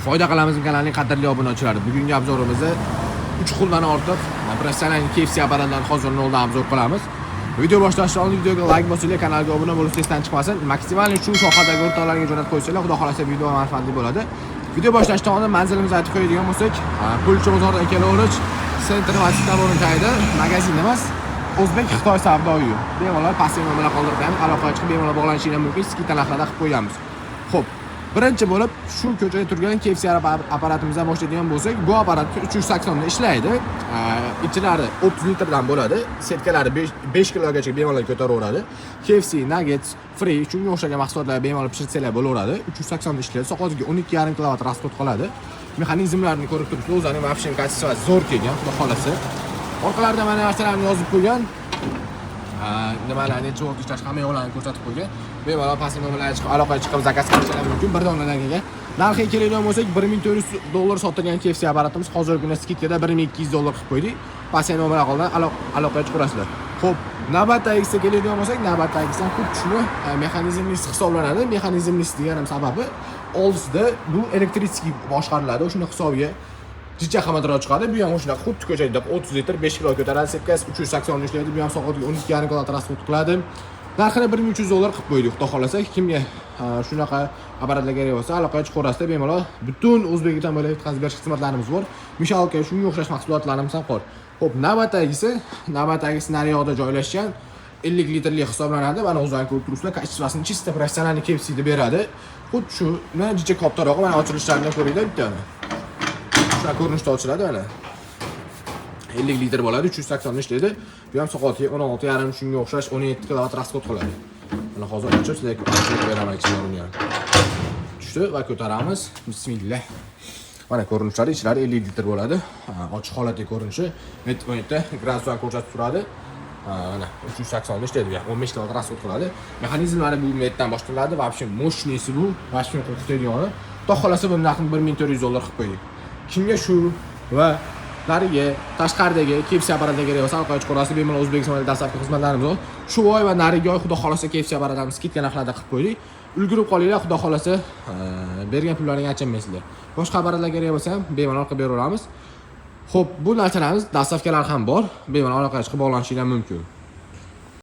Foyda qilamiz kanalining qadrli obunachilari. Bugungi обзор imizda 3 xildan ortiq professional KFC apparatlarini hozir noldan обзор qilamiz. Video boshlashdan oldin videoga like bosinglar, kanalga obuna bo'lib esdan chiqmasin. Maksimal shu sohadagi o'rtoqlarga jo'natib qo'ysanglar, xudo xohlasa, video manfaatli bo'ladi. Video boshlashdan oldin manzilimizni aytib qo'yadigan bo'lsak, Pulchi bozoridan kelaverich, Center Vatsitabo'ning tagida magazin emas, O'zbek Xitoy savdo uyi. Bemalol pastga nomerlar qoldirib qo'yamiz, aloqaga chiqib bemalol bog'lanishinglar mumkin, скидка narxlarda qilib qo'yganmiz. Xo'p, birinchi bo'lib shu ko'chada turgan KFC apparatimizdan boshlaydigan bo'lsak, bu apparat 380 da ishlaydi. Ichlari 30 litrdan bo'ladi. Сетка lari 5 kilogacha bemalol ko'taraveradi. KFC, nuggets, free, shunga o'xshagan mahsulotlar bemalol pishirsanglar bo'laveradi. 380 da ishlaydi. Soatiga 12,5 kilovat расход qiladi. Mexanizmlarini ko'rib turibsiz, o'zining вообще качество zo'r kelgan, xudo xolasa. Orqalarida mana narsalarni yozib qo'ygan. Nimalar, necha volt ishlash, hamma yo'llarni ko'rsatib qo'ygan. Bemalol pastki nomerlarga chiqib, aloqaga chiqib заказ qilishlar mumkin. Bir donadan kelgan. Narxiga keladigan bo'lsak, 1400 dollar sotilgan KFC apparatimiz hozirgi kunda скидка da 1200 dollar qilib qo'ydik. Pastki nomerlar oldin aloqaga chiqarasizlar. Xo'p, navbatdagisiga keladigan bo'lsak, navbatdagisi ham xuddi shuni mexanizmlisi hisoblanadi. Mexanizmlisi deganim sababi oldisida bu электрический boshqariladi. O'shani hisobiga jicha qimmatroq chiqadi. Bu ham shunaqa, xuddi ko'chada 30 litr, 5 kilo ko'taradi, сетка si 380 ishlaydi. Bu ham soatiga 12,5 kilovat расход qiladi. Narxini 1300 dollar qilib qo'ydik, xudo xohlasa. Kimga shunaqa apparatlar kerak bo'lsa, aloqaga chiqaverasizlar bemalol. Butun O'zbekiston bo'ylab yetkazib berish xizmatlarimiz bor. Мешалка, shunga o'xshash mahsulotlarimiz ham bor. Xo'p, navbatdagisi nariyoqda joylashgan 50 litrli hisoblanadi. Mana, o'zlaring ko'rib turibsizlar, качество sini чисто профессиональный KFC deb beradi. Xuddi shu, mana, jicha kattarog'i, mana, ochilishlarini ko'ringlar bittani. Shunaqa ko'rinishda ochiladi, mana. 50 litr bo'ladi, 380 ishlaydi. Bu ham soatiga 16,5, shunga o'xshash 17 kilovat расход qiladi. Mana, hozir ochib sizlarga ochib beraman ichlarini ham. Tushdi va ko'taramiz. Bismillah. Mana, ko'rinishlari, ichlari 50 litr bo'ladi. Ochiq holatda ko'rinishi. 17 gradusdan ko'rsatib turadi. Mana, 380 ishlaydi bu ham. 15 kilovat расход qiladi. Mexanizmlari bu metdan boshlanadi. Вообще мощный si bu, вообще qo'rqitadigani. Xudo xohlasa, buni narxini 1400 dollar qilib qo'ydik. Kimga shu va narigi tashqaridagi KFC apparatlar kerak bo'lsa, aloqaga chiqarasiz, bemalol. O'zbekistonda доставка xizmatlarimiz bor. Shu oy va narigi oy, xudo xohlasa, KFC apparatlarimiz скидка narxlarda qilib qo'ydik. Ulgurib qolinglar, xudo xohlasa, bergan pullaringga achinmaysizlar. Boshqa apparatlar kerak bo'lsa ham bemalol qilib beraveramiz. Xo'p, bu narsalarimiz доставка lar ham bor. Bemalol aloqaga chiqib bog'lanishinglar mumkin.